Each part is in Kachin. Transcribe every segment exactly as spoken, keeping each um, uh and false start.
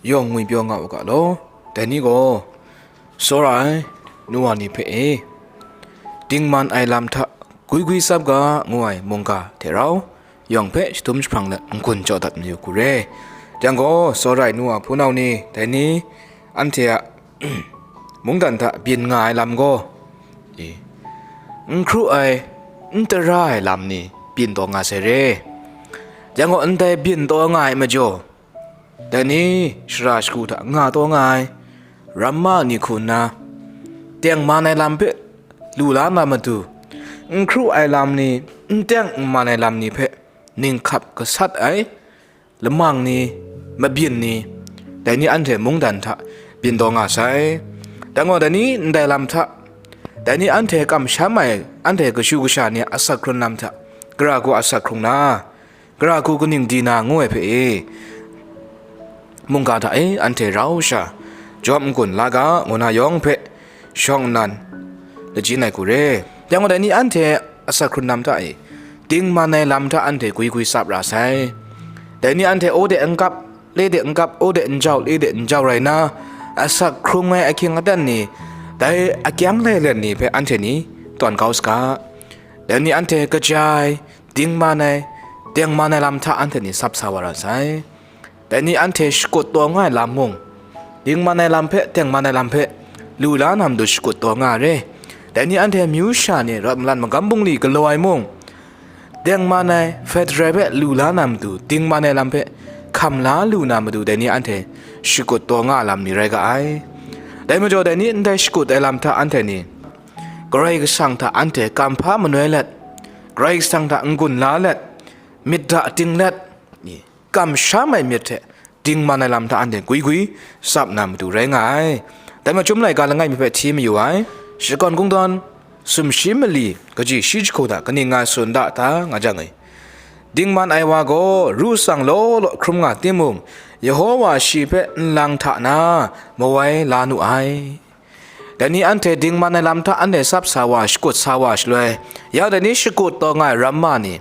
yawng ngwipyaw nga u ga law. Dai ni gaw, tsawra ai nu wa ni hpe e, dingman ai lam hta gwi gwi tsap ga ngu ai mungga hte rau, yawng hpe shadum jahprang let n-gun jaw dat mayu hku re. Yang gaw, tsawra ai nu wa hpunau ni, dai ni anhte a mungdan hta byin nga ai lam gaw, e, n hkru ai, n tara ai lam ni byin taw nga sai re. Yang gaw, ndai byin taw nga ai majaw, dai ni shara shagu hta nga taw nga ai ramma ni hku nna, tengman ai lam hpe lu la na matu, n hkru ai lam ni, n teng n man ai lam ni hpe ninghkap gasat ai lamang ni, mabyin ni, dai ni anhte mungdan hta byin taw nga sai. Dai gaw, dai ni ndai lam hta, dai ni anhte kamsham ai, anhte kashu kasha ni a asak hkrun lam hta, gara hku asak hkrung na, gara hku kaning di na ngu ai hpe e, mungga hta e anhte rau sha jawm n-gun la ga, ngu na yawng hpe shawng nnan lajin ai hku re. Yang gaw, dai ni anhte asak hkrun lam hta e, dingman ai lam hta anhte gwi gwi tsap ra sai. Dai ni anhte o de n kap, le de n kap, o de n jau, le de n jau rai na, asak hkrung ai ahkying aten ni, dai akyang lailen ni hpe anhte ni tawn kau saga. Dai ni anhte kaja ai, dingman ai, tengman ai lam hta anhte ni tsap sa wa ra sai. Dai ni anhte shakut taw nga ai lam mung, dingman ai lam hpe, tengman ai lam hpe, lu la na matu shakut taw nga ai re. Dai ni anhte amyu sha ni rawt malan magam bungli galaw ai mung, tengman ai, federal hpe lu la na matu, dingman ai lam hpe hkam la lu na matu, dai ni anhte shakut taw nga ai lam ni rai ga ai. Dai majaw, dai ni ndai shakut ai lam hta anhte ni Karai Kasang hta anhte kamhpa manoi let, Karai Kasang hta n-gun la let, myit da ting let, kamsham ai myit hte dingman ai lam hta anhte gwi gwi tsap na matu rai nga ai. Dai machyum laika langai mi hpe hti mayu ai. Shakawn Kungdawn sumshi mali kaji shi jahku hta kaning nga tsun da ta nga jang e, dingman ai wa gaw ru tsang law law hkrum nga timung, Yehowa shi hpe nlang hta na mawai la nu ai. Dai ni anhte dingman ai lam hta anhte tsap sa wa, shakut sa wa shaloi, ya dai ni shakut taw nga ai ramma ni,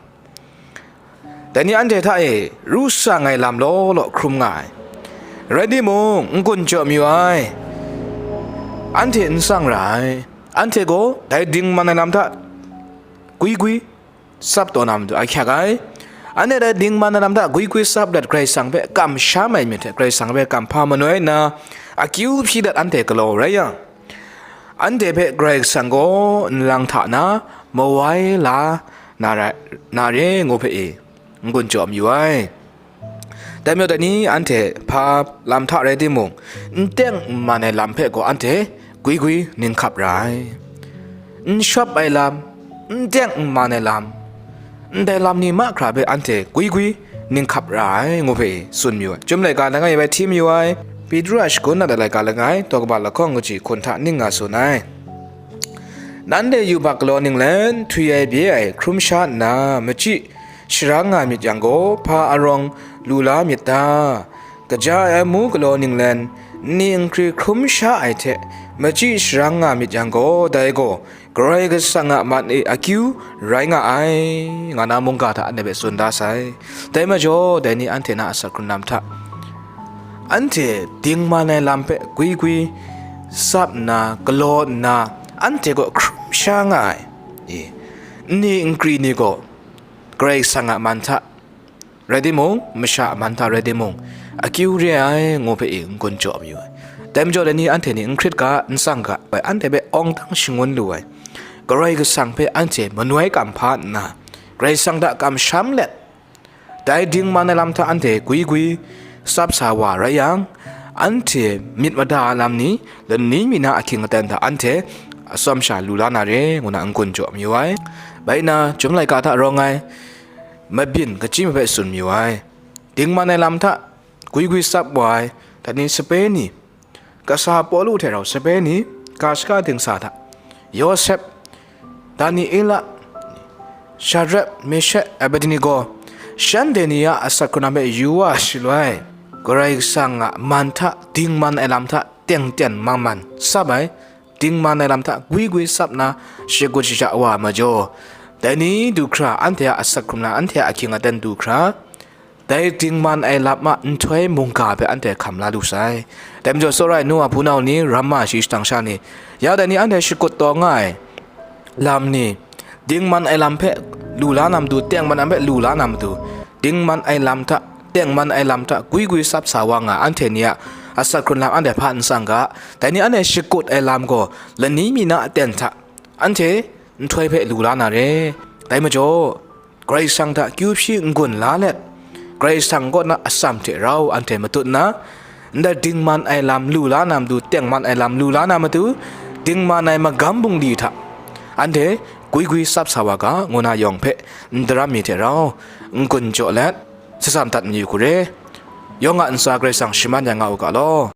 dai ni anhte hta e ru tsang ai lam law law hkrum nga ai. Rai timung, n-gun jaw mayu ai, anhte n tsang ra ai. Anhte gaw dai dingman ai lam hta gwi gwi tsap taw na matu ahkyak ai. Anhte dai dingman ai lam hta gwi gwi tsap dat Karai Kasang hpe kamsham ai myit hte Karai Kasang hpe kamhpa manoi nna akyu hpyi dat anhte galaw rai yang, anhte hpe Karai Kasang gaw nlang hta na mawai la na ra, na re ngu hpe e, n-gun jaw mayu ai. Dai majaw dai ni anhte hpa lam hta rai timung, n teng n man ai lam hpe gaw anhte gwi gwi ninghkap ra ai. N shawp ai lam, n teng n man ai lam, ndai lam ni mahkra hpe anhte gwi gwi ninghkap ra ai, ngu hpe tsun mayu ai. Chyum laika langai bai hti mayu ai. Petru a shagun na dat laika langai, daw kaba lahkawng kaji hkun hta ning nga tsun ai. Nanhte yubak galaw ninglen, htwi ai bye ai hkrum sha nna, machyi sharang nga myit yang gaw, hpa arawng lu la myit ta? Kaja ai amu galaw ninglen, nni nkri hkrum sha ai hte machyi sharang nga myit yang gaw, dai gaw Karai Kasang a man e akyu rai nga ai, nga na mungga hta anhte hpe tsun da sai. Dai majaw, dai ni anhte na asak hkrun lam hta, anhte dingman ai lam hpe gwi gwi tsap nna, galaw nna, anhte gaw hkrum sha nga ai. E, nni nkri ni gaw Karai Kasang a man hta rai timung, masha a man hta rai timung, akyu re ai, ngu hpe e n-gun jaw mayu ai. Dai majaw dai ni anhte ni n hkrit ga, n tsang ga, bai anhte hpe awng dang shangun lu ai. Karai Kasang hpe anhte manoi kamhpa nna, Karai Kasang hta kamsham let, dai dingman ai lam hta anhte gwi gwi tsap sa wa rai yang, anhte myit mada ai lam ni, lani mi na ahkying aten hta anhte atsawm sha lu la na re, ngu na n-gun jaw mayu ai. Bai nna, Chyum laika hta rawng ai mabyin kachyi mi hpe tsun mayu ai. Dingman ai lam hta gwi gwi tsap wa ai, dai ni sape ni, kasa Pawlu hte rau sape ni, ga shaga dingsa hta, Yawsep, Daniela, Shadrak, Meshak, Abednego, shanhte ni a asak hkrun lam hpe yu wa shaloi, Karai Kasang a man hta dingman ai lam hta teng ten mang man tsap ai, dingman ai lam hta gwi gwi tsap nna shakut shaja wa ai majaw, dai ni du hkra anhte a asak hkrun lam, anhte a ahkying aten du hkra, dai dingman ai lam a nhtoi mungga hpe anhte hkam la lu sai. Dai majaw, tsawra ai nu a hpunau ni, ramma shi shadang sha ni, ya dai ni anhte shakut taw nga ai lam ni, dingman ai lam hpe lu la na matu, tengman ai lam hpe lu la na matu, dingman ai lam hta, tengman ai lam hta gwi gwi tsap sa wa nga anhte ni a asak hkrun lam anhte hpa n tsang ga. Dai ni anhte shakut ai lam gaw lani mi na aten hta anhte nhtoi hpe lu la na re. Dai majaw, Karai Kasang hta kyu hpyi n-gun la let, Karai Kasang kaw na atsam hte rau anhte matut nna, ndai dingman ai lam lu la na matu, tengman ai lam lu la na matu, dingman ai magam bungli hta anhte gwi gwi tsap sa wa ga, ngu na yawng hpe n daram mi hte rau n-gun jaw let, shatsam dat mayu hku re. Yawng a ntsa Karai Kasang shaman ya nga u ga law.